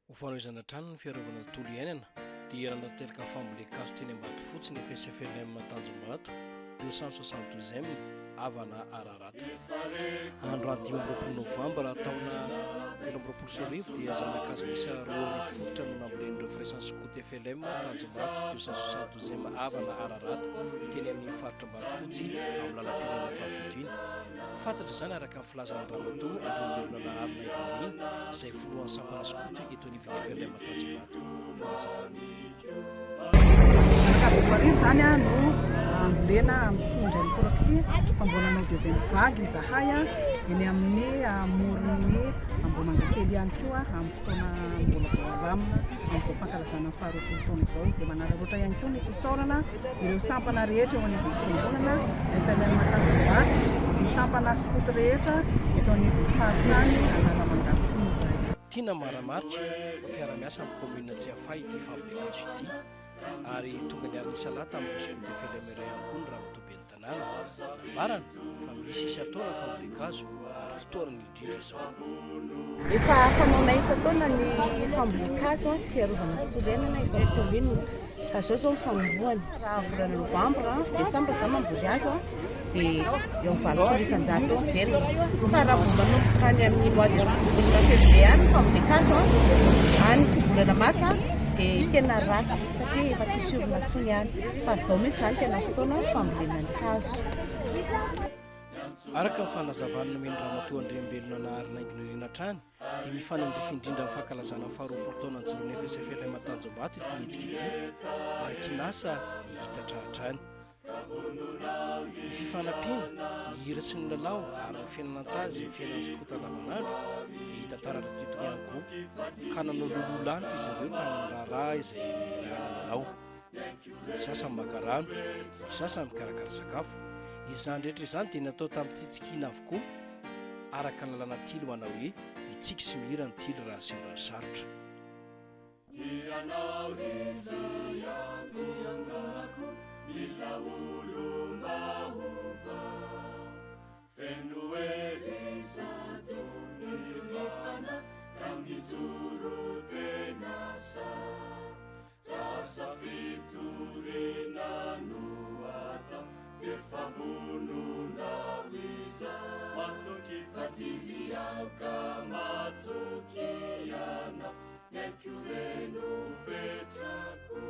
Ho fanohizana hatrany ny fiarovana ny tontolo iainana dia nanatanteraka fambolen-kazo teny Ambatofotsy ny FSFLM Tanjombato, 272 M, Havana Ararat. Androany 25 novambra taona 2023 dia zana-kazo miisa 2000 fototra no nambolen'ireo firaisan'ny skoto FLM Tanjombato, 272 M, Havana Ararat teny amin'ny faritra Ambatofotsy amin'ny lalam-pirenena fahafito iny. Fantatra izany araka ny filazan'ny Ramatoa Andriambelona Naharina Ibrahim izay filohan'ny sampana skoto eto anivon'ny FLM Tanjombato. Fanazavana. Zana-kazo 2000 izany no ambolena amin'ity indray mitoraka ity fa mbola hanao deuxième vague izahay eny amin'ny amoron'ny Ambohimangakely ihany koa amin'ny fotoana mbola voalamina amin'izao fankalazana ny faharoapolo taona izao. Dia manararaotra ihany koa ny fisaorana ireo sampana rehetra eo anivon'ny fiangonana FLM Tanjombato, ny sampana skoto rehetra eto anivon'ny faritany Analamanga Atsimo izahay. Tiana ny manamarika fa fiara-miasa amin'ny kaominina Tsiafahy ity fambolen-kazo ity ary tonga niara-nisalahy tamin'ireo skoto FLM ireo ihany koa ny ramatoa ben'ny tanàna. Nambarany fa misy isan-taona ny fambolen-kazo ary fotoanany indrindra izao. Efa fanaonay isan-taona ny fambolen-kazo sy fiarovana ny tontolo iainana eto amin'ny commune. Ka izao izao ny fanombohany. Raha volana novambra sy desambra izaho mamboly hazo dia eo amin'ny 80% eo ny velona. Fa raha vao manomboka any amin'ny mois de volana février any ny fambolen-kazo any sy volana marsa dia tena ratsy satria efa tsisy olona intsony any. Fa izao mihitsy izany tena fotoana fambolena ny hazo. Araka ny fanazavana nomen'i Ramatoa Andriambelona Nahary Naingonirina hatrany dia mifanandrify indrindra amin'ny fankalazana ny faharoapolo taona nijoroan'ny FSFLM Tanjombato ity hetsika ity ary kinasa hihitatra hatrany. Ny fifanampiana, ny hira sy ny lalao ary ny fiainana an-tsaha izay fiainan'ny skoto andavanandro dia hita taratra teto ihany koa ka nanao loloha lanitra izy ireo tamin'ny raharaha izay nirahana nanao. Ny sasany maka rano, ny sasany mikarakara sakafo. Izany rehetra izany dia natao tamin'ny tsitsikiana avokoa, araka ny lalàna tily manao hoe mitsiky sy mihira ny tily raha sendra ny sarotra. Ianao ry fiangonako, mila olom-baovao. Feno hery sady feno ny fanahy ka mijoro tena sahy. Asa fitoriana no atao d'efa vonona ho izao. Matoky fa tily aoka matoky ianao, ny aiko re no fetrako.